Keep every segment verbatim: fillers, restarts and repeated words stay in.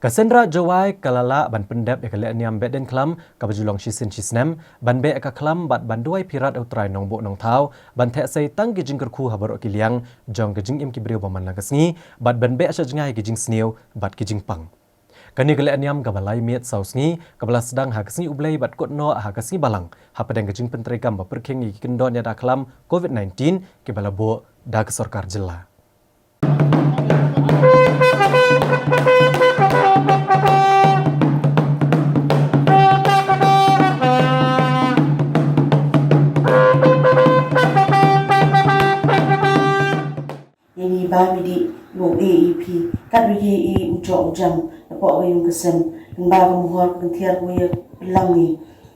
Ka Seng Raij Jowai ka la lah ban pyndep ïa ka lehniam Behdeiñkhlam kaba ju long shisien shisnem ban beh ïa ka khlam bad ban duwai pyrshah ïa u Trai Nongbuh Nongthaw ban theh sei tang ki jingkyrkhu ha baroh ki liang jong ka jingim ki briew ba man la ka sngi bad ban beh sha jngai ki jingsniew bad ki jingpang. Kane ka lehniam kaba lai miet saw sngi kaba la sdang ha ka sngi U Blei bad kut noh ha ka sngi Balang hapdeng ka jingpyntreikam ba pyrkhing ïa ki kyndon ïada khlam COVID nineteen kiba la buh da ka sorkar jylla. Ïa ngi ba mi dih, ïa u A E P, kat u ïa i u jok u jam, napoh ka ïung ka sem, lyngba ka mohor ka kynthiar ka wei pynlang ngi.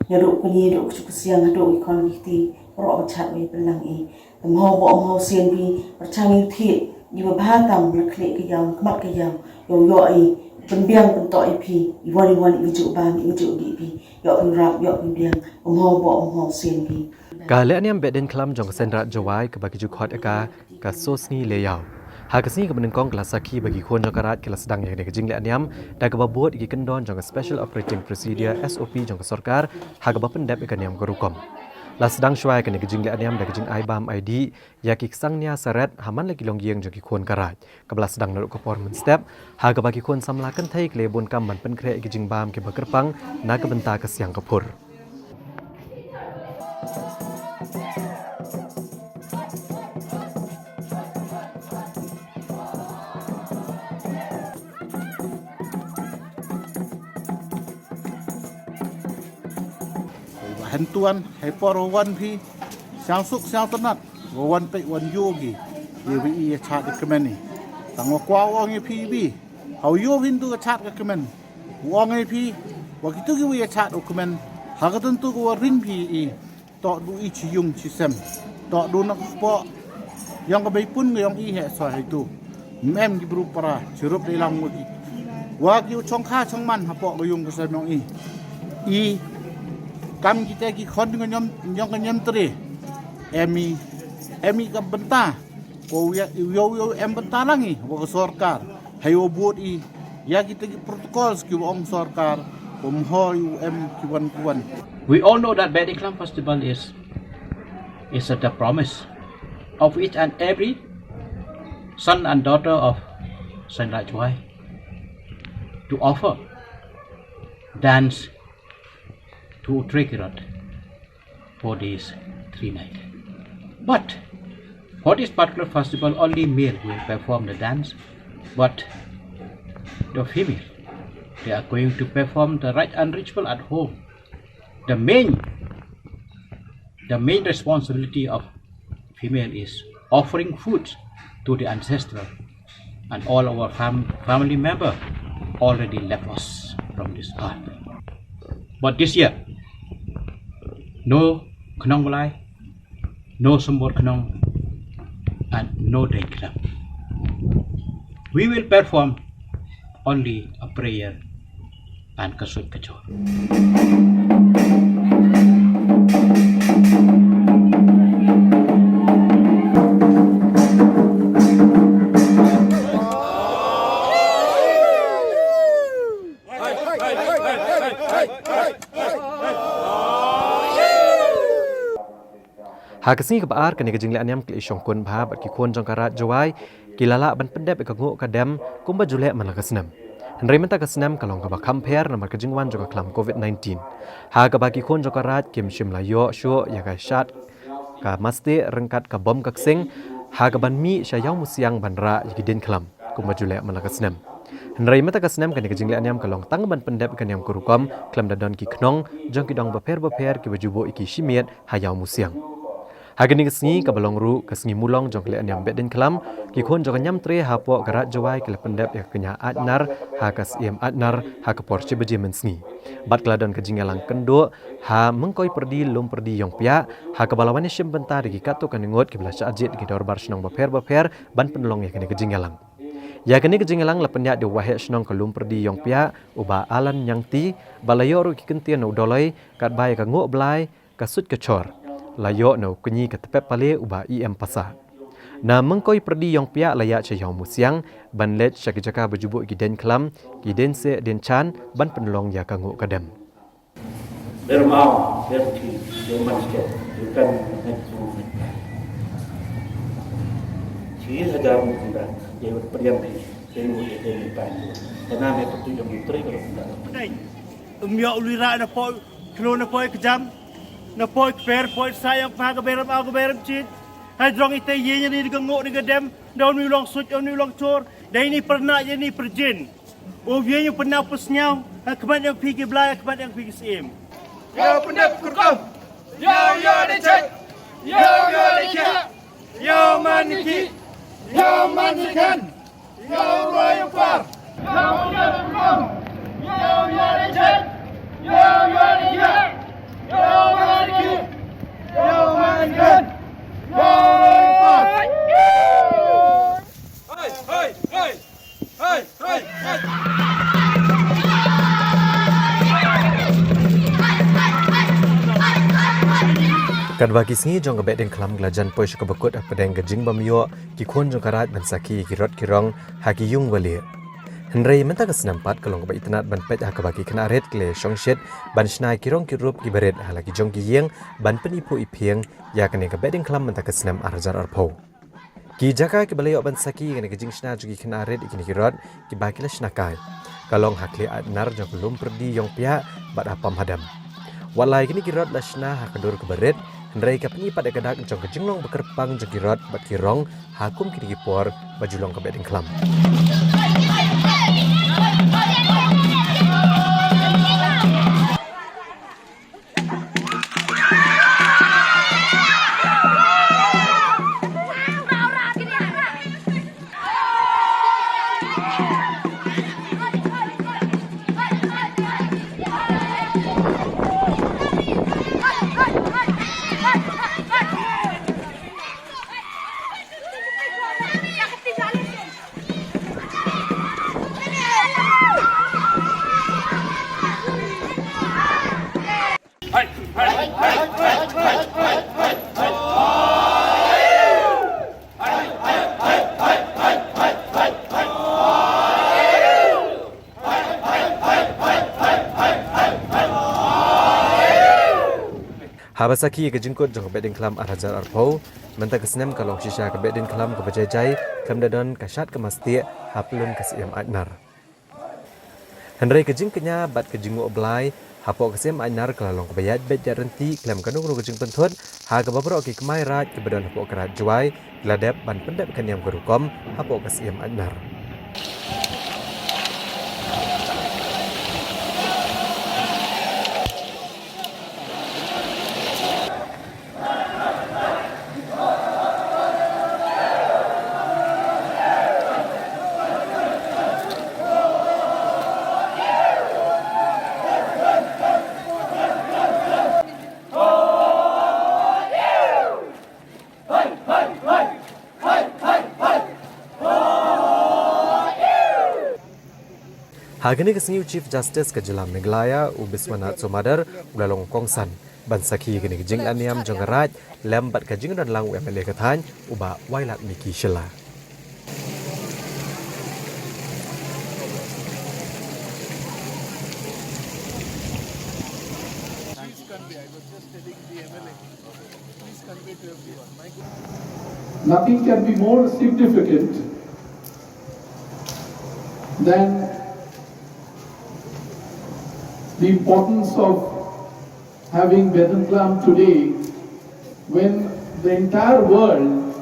Ïa doh ka ngi, doh ka suk ka siang, doh i khon ki kti, roh ka chat wei pynlang i. Te mho bo mho sien bi, pyrchang ïa u thied, i ba bha tam, na khlieh ka ïaw, na khmat ka ïaw, ïa u ïoh i, pynbiang pyntoh i phi, i wan i wan, i ju bam, i ju dih phi, ïoh phi rap, ïoh phi biang, mho bo mho sien bi. Ka lehniam Behdeiñkhlam jong ka Seng Raij Jowai kaba ki ju khot ïa ka ka Sosngi Leïaw. Ha ka sngi kaba nyngkong ka la sakhi ba ki khun jong ka raij ki la sdang ïa kane ka jinglehniam da kaba bud ïa ki kyndon jong ka Special Operating Procedure, S O P, jong ka sorkar ha kaba pyndep ïa ka niam ka rukom. La sdang shuwa ïa kane ka jinglehniam da ka jingai bam ai dih ïa ki ksang nia saret ha man la ki longïing jong ki khun ka raij kaba la sdang naduh ka por mynstep ha kaba ki khun samla kynthei ki la ïa bun kam ban pynkhreh ïa ki jingbam kiba kyrpang na ka bynta ka siang ka phur. Ba hyntuan, hei por wan phi, siang suk siang tynnat, wa wan peit wan ïoh ki, ïa wi ïa chat ïa kmen i. Tang wa kwah ong ïa phi bi, hau ïoh phi ntu ka chat ka kmen. Wa ong ïa phi, wa kitu ki wi ïa chat u kmen, ha ka tyntu ka wa ring phi i. Toh du i chi yung chi sem. Toh du na ka kpoh. Yong ka bei pun ka yong i heh soi hei tu. Mem ki bru para, chi rup dei lang wa ki. Wa ki u chong kha chong man hapoh ka yung ka sem yong i. I kam kita ki khon ka nyom, yong ka nyom tre. Em i, em i ka bynta. Ko wi ya, wi ya, wi ya, em bynta lang i, wa ka sorkar. Hei wa bud i, ïa kita ki protocols ki wa ong sorkar, wa mho i u em ki wan ki wan. We all know that Behdeiñkhlam Festival is, is the promise of each and every son and daughter of Seng Raij Jowai to offer dance to Trekirot for these three nights. But for this particular festival, only male will perform the dance, but the female, they are going to perform the right and ritual at home. The main, the main responsibility of female is offering food to the ancestral, and all our fam-, family member already left us from this earth. But this year, no Khnong Blai, no Sumbor Khnong, and no Deiñ Khnong. We will perform only a prayer and ka sut ka jor. Ha ka sngi kaba ar kane ka jingleh niam ka la shongkun bha bad ki khun jong ka Raij Jowai ki la lah ban pyndep ïa ka nguh ka dem kumba ju leh man la ka snem. Hynrei mynta ka snem ka long kaba kham pher namar ka jingwan jong ka khlam covid nineteen. Ha kaba ki khun jong ka Raij kim shym la ïoh shuh ïa ka shad ka mastic ryngkat ka bom ka ksing ha kaban mih sha Ïawmusiang ban rah ïa ki diengkhlam kumba ju leh man la ka snem. Hynrei mynta ka snem kane ka jingleh niam ka long tang ban pyndep ïa ka niam ka rukom khlem da don ki khnong jong ki dong bapher bapher kiba ju buh ïa ki shimiet ha Ïawmusiang. Ha kane ka sngi kaba long ruh ka sngi mulong jong ka leh niam Behdeiñkhlam, ki khun jong ka Niamtre hapoh ka Raij Jowai ki la pyndep ïa ka Kñia Aitnar ha ka Syiem Aitnar ha ka por shi baje mynsngi. Bad ka la don ka jingïalang kynduh ha Myngkoipyrdi Lumpyrdi Ïongpiah ha kaba la wan ïashim bynta da ki katto katne ngut kiba la shah jied da ki dorbar shnong bapher bapher ban pynlong ïa kane ka jingïalang. Ïa kane ka jingïalang la pynïaid da u Waheh Shnong ka Lumpyrdi Ïongpiah, u Bah Alan Ñiangti, bad la ïoh ruh ki kyntien na u Dolloi katba ïa ka Nguh Blai, ka Sut ka Chor la ïoh na u Kñi ka Tpep Pale u Bah E M Passah. Na Myngkoi Pyrdi Ïongpiah la ïaid sha Ïawmusiang ban leit sha ki jaka ba ju buh ki deiñ khlam, ki deiñ seh deiñ chan ban pynlong ïa ka nguh ka dem. Ber mau, ber ki, ber man sket, ber kan, ber kan. Chi hajar mu kunda, ber ber yang ki, ber mu ber ni pan. Kana me tu yang ni tri kalau kunda. Dei. Um ïoh u lira na poi, klo na poi kjam, na poi kper, poi sa ïa pha ka berem au ka berem cit. Hai drong ite ïa ni ka nguh ni ka dem, da u ni long suit, u ni long chor, dei ni pyrna ïa ni pyrjin. U ïa ni pyrna pysngiaw, ha khmat ïa phi ki blai, ha khmat ïa phi ki syiem. Ïa pyndep kyrpang, ïa ïa de chet, ïa ïa de chet, ïa man ki, ïa man ki kan. Ïa u roi u par. Ïa u ïa u kum. Ïa u ïa u jet. Ïa u ïa u jet. Ïa u ïa u jet. Ïa u ïa u jet. Ïa u roi u par. Hei, hei, hei. Hei, hei, hei. Katba ki sngi jong ka Behdeiñkhlam ka la jan poi sha kaba kut hapdeng ka jingbym ïoh ki khun jong ka raid ban sakhi ïa ki rot ki rong ha ki ïung ba lieh. Hynrei mynta ka snem pat ka long kaba itynnad ban peit ha kaba ki khynnah rit ki la shongshit ban shna ïa ki rong ki rup kiba rit ha la ki jong ki ïing ban pyniphuh iphieng ïa kane ka Behdeiñkhlam mynta ka snem ar hajar arphew. Ki jaka kiba la ïoh ban sakhi ïa kane ka jingshna jong ki khynnah rit ïa kine ki rot kiba ki la shna kai ka long ha khlieh Aitnar jong ka Lum Pyrdi Ïongpiah bad ha Pamhadem. Wat la ïa kine ki rot la shna ha ka dur kaba rit, hynrei ka pyni pat ïa ka dak jong ka jinglong ba kyrpang jong ki rot bad ki rong ha kum kine ki por ba ju long ka Behdeiñkhlam. Haba sakhi ïa ka jingkut jong ka Behdeiñkhlam ar hajar arphew, mynta ka snem ka long shisha ka Behdeiñkhlam kaba jai jai, khlem da don ka shad ka mastieh ha pyllun ka Syiem Aitnar. Hynrei ka jingkñia bad ka jingnguh blai hapoh ka Syiem Aitnar ka la long kaba ïaid beit ïaid ryntih khlem kano kano ka jingpynthut, ha kaba baroh ki kmai raid kiba don hapoh ka raid Jowai ki la dep ban pyndep ka niam ka rukom hapoh ka Syiem Aitnar. Ha kane ka sngi u Chief Justice ka jylla Meghalaya, u Biswanath Somadar, u la long kongsan ban sakhi ïa kane ka jingïaid niam jong ka raid lem bad ka jingdon lang u M L A ka thaiñ, u Bah Wailadmiki Shylla. Nothing can be more significant than the importance of having Behdeiñkhlam today when the entire world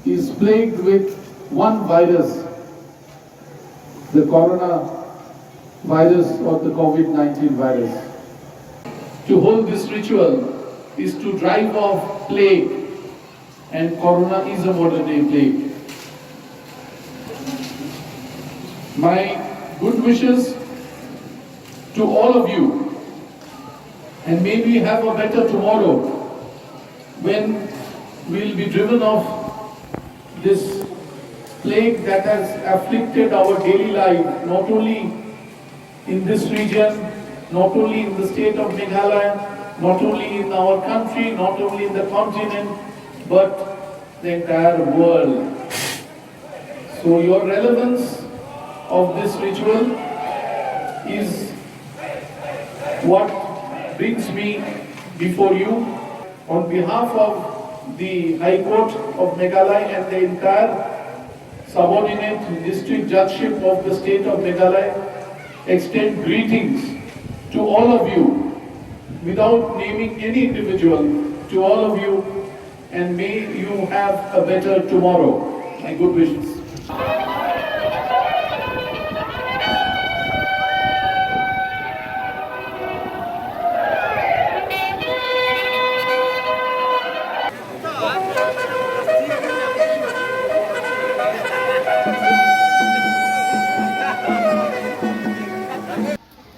is plagued with one virus, the corona virus or the COVID nineteen virus. To hold this ritual is to drive off plague, and corona is a modern day plague. My good wishes to all of you, and may we have a better tomorrow when we'll be driven off this plague that has afflicted our daily life, not only in this region, not only in the state of Meghalaya, not only in our country, not only in the continent, but the entire world. So your relevance of this ritual is what brings me before you. On behalf of the High Court of Meghalaya and the entire subordinate district judgeship of the state of Meghalaya, extend greetings to all of you, without naming any individual, to all of you, and may you have a better tomorrow. My good wishes.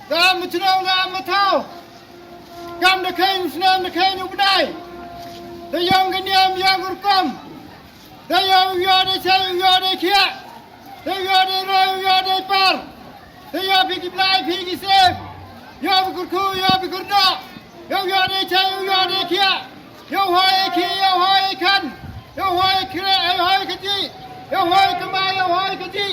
Kam chnong kam thaw. Kam da khein snem da khein u bnai. Da ïong ka niam ïong ka rukom. Da ïong ïong da chai ïong da khiah. Da ïong da roi ïong da par. Da ïong phi ki blai phi ki sem. Ïong phi kyrkhu ïong phi kyrdoh. Ïong ïong da chai ïong da khiah. Ïong hoi khi ïong hoi khan. Ïong hoi kre ïong hoi kaji. Ïong hoi kama ïong hoi kaji.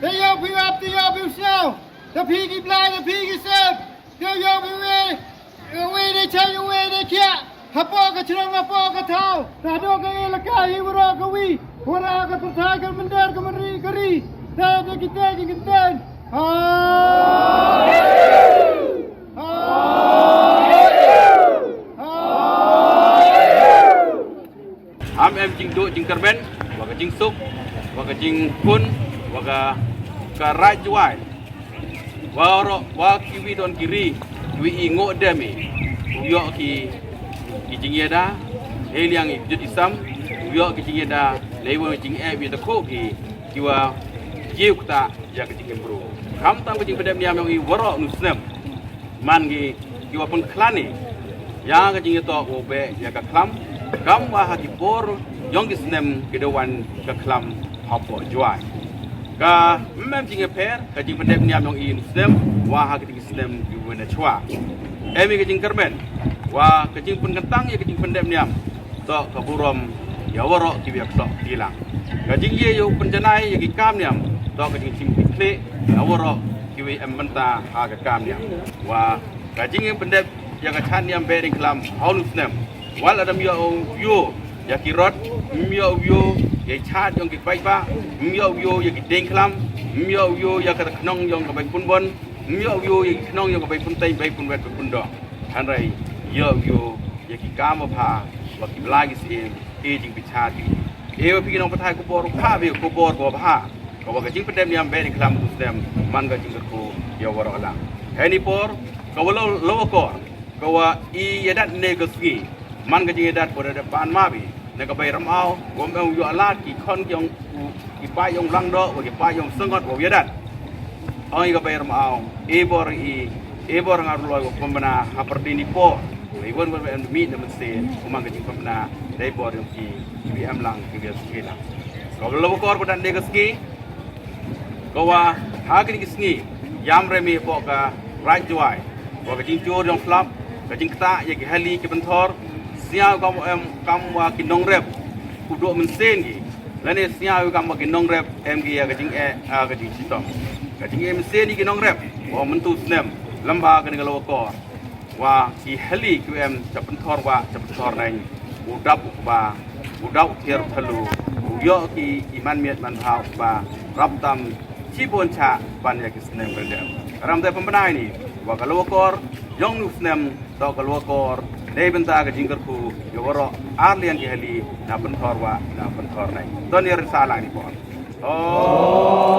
Da ïong phi ap da ïong phi sñiaw. Da phi ki blai da phi ki sem. Ïong ïong phi wei. Ïong wei da chai ïong wei da khiah. Hapoh ka chnong hapoh ka thaw. Da do ka elaka hi wara ka wi. Wara ka pyrthai ka mynder ka myri ka ri. Da da kita ki kynten. Ha. Ha. Ha. Ham em jingduh jingkyrmen, wa ka jingsuk, wa ka jingpun, wa ka, ka raij Jowai. Waroh, wa kiwi don ki ri, kiwi i ngoh dem i. U ïoh ki, ki jingïada, hei liang i jut i sam, u ïoh ki jingïada, lei wa jingeh wi da khoh ki, kiwa, jiw kata, ïa ka jingim bru. Khamtam ka jingpyndep niam yong i waroh nu snem. Man ki, kiwa pynkhlan i. Ïa ka jingïatoh u beh, ïa ka khlam. Kam wa ha ki por, yong ki snem ki da wan ka khlam hapoh Jowai. Ka mem jingïapher, ka jingpyndep niam yong i nu snem, wa ha ki snem ki wen chwa. Em i ka jingkyrmen, wa ka jingpynkyntang ïa ka jingpyndep niam. Toh ka burom, ïa waroh ki wi ap toh tilang. Ka jingïe ïa u pynjanai ïa ki kam niam, toh ka jingchim ki khleh, ïa waroh ki wi em bynta ha ka kam niam. Wa ka jingïe pyndep ïa ka chan niam bering khlam, ha u nu snem. Wal adam ïa u ïo, ïa ki rot, ym ïa u ïo, ïa i chat yong ki paidbah, ym ïa u ïo, ïa ki deng khlam, ym ïa u ïo, ïa ka khnong yong ka bai pun bon, ym ïa u ïo, ïa ki khnong yong ka bai pun tei, bai pun wet, bai pun dong. Hynrei, ïa u ïo, ïa ki kam wa pha, wa ki blai ki siem, e jingbichar ki. E wa phi ki nongpathai khubor, pha bi khubor ko pha. Ka wa ka jingpyndep niam bering khlam u snem, man ka jingkyrkhu, ïa waroh lang. Hei ni por, ka wa lo, lo wa kor, ka wa i ïadat ne ka sngi. Man ka jingïadat ko da da pan ma bi. Ne ka bai ramaw, wa em u ïoh lad ki khon ki ong u, ki pa yong lang do, wa ki pa yong sengot, wa ïadat. Ong i ka bai ramaw, e bor i, e bor nga ruloi wa pembena, ha perdini por. Wa i wan wan em mi ne mense, kumang ka jingpembena, dei bor yong ki, ki em lang, ki bias ki lang. Ka wa lo wa kor ko da ne ka sngi, Ka wa, ha kini ki sngi, ïam re mi hapoh ka raij Jowai. Wa ka jingjur jong slap, ka jingktah ïa ki hali ki pynthor, sñiaw kam em, kam wa ki nongrep, u duh mynsiem ki. Lane sñiaw kam wa ki nongrep, em ki ïa ka jingeh, ah, ka jingshitom. Ka jingeh mynsiem ïa ki nongrep, wa mynta u snem, lem bha kani ka lo wa kor. Wa ki hali ki em cha pynthor wa cha pynthor neng. U dap u kba, u dap u thier u thalu, u ïoh ki i man miet man bha u kba, rap tam, chi bun cha ban ïa ki snem kyrdan. Ram te pynbna ïa ni, wa ka lo wa kor, yong nu snem, to ka lo wa kor, dei bynta ka jingkyrkhu, ïa waroh, ar liang ki hali, na pynthor wa, na pynthor neng. Don ïa ri sa lang ni por. Oh.